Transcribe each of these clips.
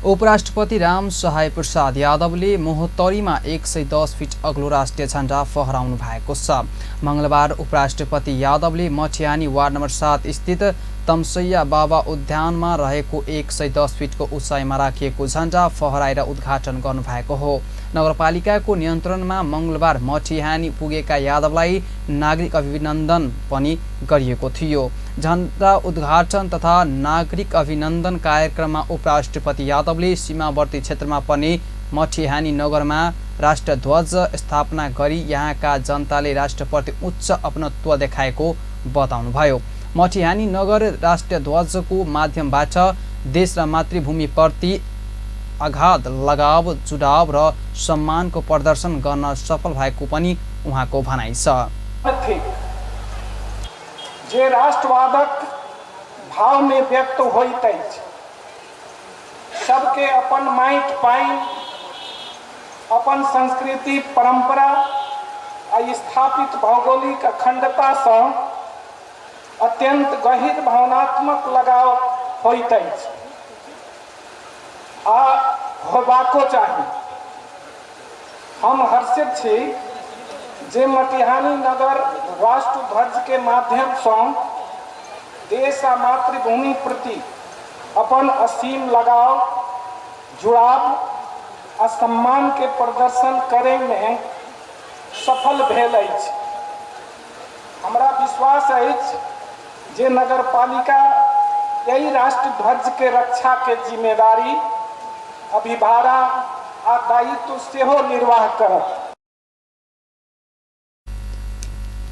उपराष्ट्रपति राम सहाय प्रसाद यादवले महोत्तरीमा 110 फिट अग्लो राष्ट्रिय झण्डा फहराउनु भएको छ। मंगलबार उपराष्ट्रपति यादवले मठियानी वार्ड नम्बर 7 स्थित तमसैया बाबा उद्यानमा रहेको 110 फिटको उचाइमा राखिएको झण्डा फहराएर उद्घाटन गर्नुभएको हो। नगरपालिकाको नियन्त्रणमा मंगलबार मठिहानी पुगेका यादवलाई नागरिक अभिनन्दन पनि गरिएको थियो। झण्डा उद्घाटन तथा नागरिक अभिनन्दन कार्यक्रममा उपराष्ट्रपति यादवले सीमावर्ती क्षेत्रमा पर्ने मठिहानी नगरमा राष्ट्रध्वज स्थापना गरी यहाँका जनताले राष्ट्रप्रति उच्च अपनत्व देखाएको बताउनुभयो। मठिहानी नगर राष्ट्रध्वजको माध्यमबाट देश र मातृभूमिप्रति अगाध लगाव, जुडाव र सम्मानको प्रदर्शन गर्न सफल भएको पनि उहाँको भनाइ छ। जे राष्ट्रवादक भाव में व्यक्त होइत अछि, सबके अपन माटि पानि, अपन संस्कृति परंपरा आ स्थापित भौगोलिक अखंडता सँ अत्यंत गहिर भावनात्मक लगाव होइत अछि आ होबाको चाही। हम हर्षित छी जे मटिहानी नगर राष्ट्रध्वज के माध्यम सँ देश आ मातृभूमि प्रति अपन असीम लगाव, जुड़ाव आ सम्मान के प्रदर्शन करे में सफल भेल अछि। हमरा विश्वास अछि जे नगरपालिका एहि राष्ट्रध्वज के रक्षा के जिम्मेदारी, अभिभारा आ दायित्व सेहो निर्वाह करत।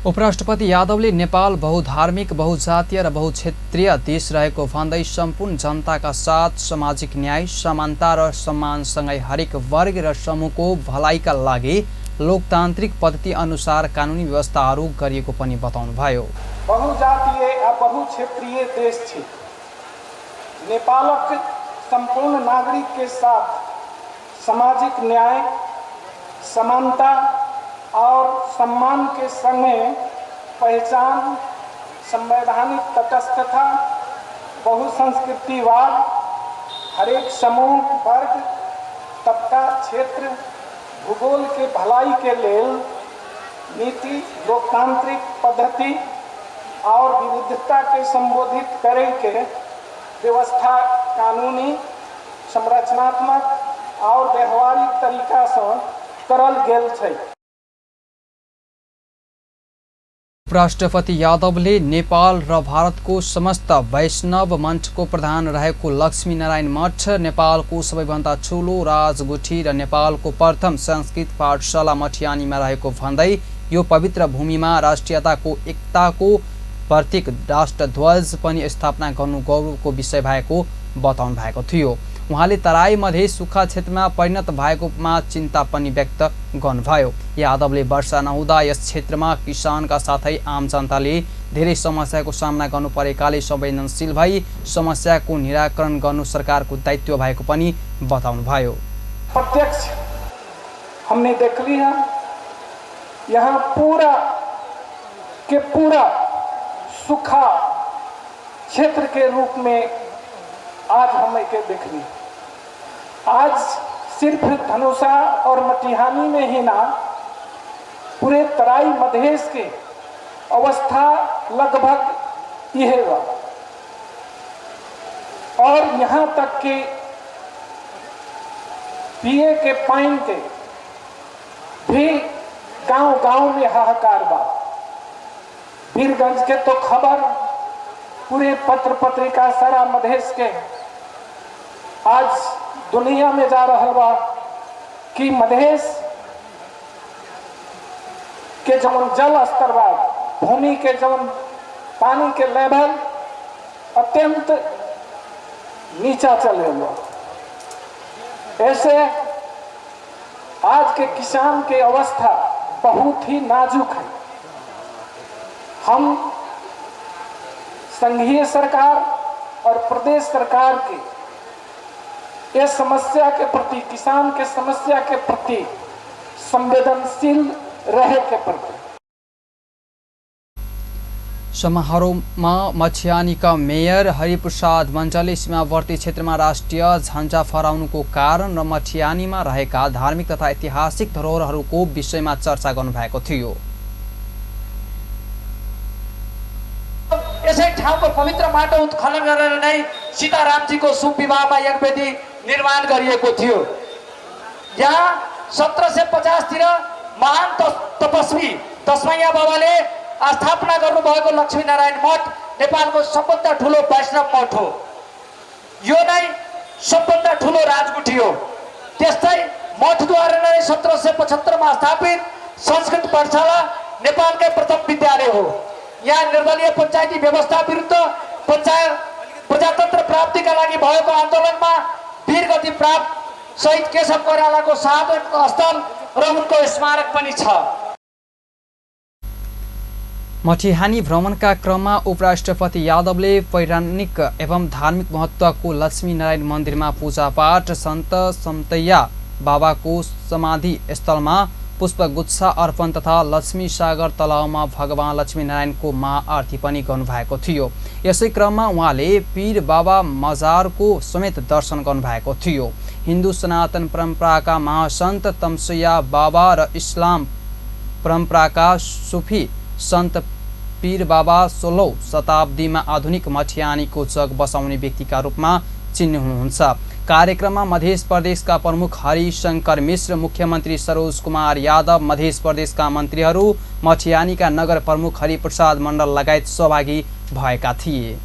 उपराष्ट्रपति यादवले नेपाल बहुधार्मिक, बहुजातीय र बहुक्षेत्रीय देश रहेको भन्दै सम्पूर्ण जनताका साथ सामाजिक न्याय, समानता र सम्मानसँगै हरेक वर्ग र समूहको भलाइका लागि लोकतान्त्रिक पद्धति अनुसार कानुनी व्यवस्थाहरू गरिएको पनि बताउनुभयो। बहुजातीय आ बहुक्षेत्रीय देश छी। नेपालक सम्पूर्ण नागरिक के साथ सामाजिक न्याय, समानता और सम्मान के संगे पहचान, संवैधानिक तटस्थता, बहुसंस्कृतिवाद, हरेक समूह, वर्ग, तबका, क्षेत्र, भूगोल के भलाई के लेल नीति, लोकतांत्रिक पद्धति और विविधता के संबोधित करे के व्यवस्था कानूनी, संरचनात्मक और व्यवहारिक तरीका से करल गेल छै। उपराष्ट्रपति यादवले नेपाल र भारतको समस्त वैष्णव मठको प्रधान रहेको लक्ष्मीनारायण मठ, नेपालको सबैभन्दा ठुलो राजगुठी र नेपालको प्रथम संस्कृत पाठशाला मठियानीमा रहेको भन्दै यो पवित्र भूमिमा राष्ट्रियताको एकताको प्रतीक राष्ट्रध्वज पनि स्थापना गर्नु गौरवको विषय भएको बताउनु भएको थियो। उहाँले तराई मधेस सुक्खा क्षेत्रमा परिणत भएकोमा चिन्ता पनि व्यक्त गर्नुभयो। यादवले वर्षा नहुँदा यस क्षेत्रमा किसानका साथै आम जनताले धेरै समस्याको सामना गर्नु परेकाले संवेदनशील भई समस्याको निराकरण गर्नु सरकारको दायित्व भएको पनि बताउनुभयो। प्रत्यक्ष हमने देख लिया, यहाँ पूरा के पूरा सूखा क्षेत्र के रूप में आज हम के देख ली। आज सिर्फ धनुषा और मटिहानी में ही ना, पूरे तराई मधेश के अवस्था लगभग यह बा और यहाँ तक कि पिए के पानी के भी गांव-गांव में हाहाकार बा। वीरगंज के तो खबर पूरे पत्र पत्रिका सारा मधेश के आज दुनिया में जा रहा बा कि मधेश के जौन जल स्तर बा, भूमि के जौन पानी के लेवल अत्यंत नीचा चले हुआ। ऐसे आज के किसान के अवस्था बहुत ही नाजुक है। हम संघीय सरकार और प्रदेश सरकार के ये समस्या के प्रति, किसान के समस्या के प्रति संवेदनशील रहे के प्रति। समारोहमा मठियानीका मेयर हरिप्रसाद मण्डलले सीमावर्ती क्षेत्रमा राष्ट्रिय झण्डा फहराउनुको कारण र मठियानीमा रहेका धार्मिक तथा ऐतिहासिक धरोहरहरूको विषयमा चर्चा गर्नुभएको थियो। यसै ठाउँको पवित्र माटो उत्खनन गरेर नै सीतारामजीको शुभ विवाहमा यज्ञवेदी निर्माण गरिएको थियो। यहाँ 1750 तिर महान तपस्वी तस्मैया बाबाले स्थापना गर्नुभएको लक्ष्मीनारायण मठ नेपालको सबभन्दा ठुलो वैष्णव मठ हो। यो नै सबभन्दा ठुलो राजगुठी हो। त्यस्तै मठद्वारा नै 1775 मा स्थापित संस्कृत पाठशाला नेपालकै प्रथम विद्यालय हो। यहाँ निर्दलीय पञ्चायती व्यवस्था विरुद्ध पञ्चायत प्रजातन्त्र प्राप्तिका लागि भएको आन्दोलनमा वीरगति प्राप्त शहीद केशव कोइरालाको शहादत स्थल र उनको स्मारक पनि छ। मठिहानी भ्रमणका क्रममा उपराष्ट्रपति यादवले पौराणिक एवं धार्मिक महत्त्वको लक्ष्मीनारायण मन्दिरमा पूजापाठ, सन्त समतैया बाबाको समाधि स्थलमा पुष्पगुच्छा अर्पण तथा लक्ष्मी सागर तलाउमा भगवान लक्ष्मीनारायणको महाआरती पनि गर्नुभएको थियो। यसै क्रममा उहाँले पीर बाबा मजारको समेत दर्शन गर्नुभएको थियो। हिन्दू सनातन परम्पराका महासन्त तमसैया बाबा र इस्लाम परम्पराका सुफी सन्त पीर बाबा 16औं शताब्दीमा आधुनिक मठियानीको जग बसाउने व्यक्तिका रूपमा चिन्नुहुन्छ। कार्यक्रममा मध्य प्रदेशका प्रमुख हरिशंकर मिश्र, मुख्यमन्त्री सरोज कुमार यादव, मध्य प्रदेशका मन्त्रीहरू, मठियानीका नगर प्रमुख हरिप्रसाद मण्डल लगायत सहभागी भएका थिए।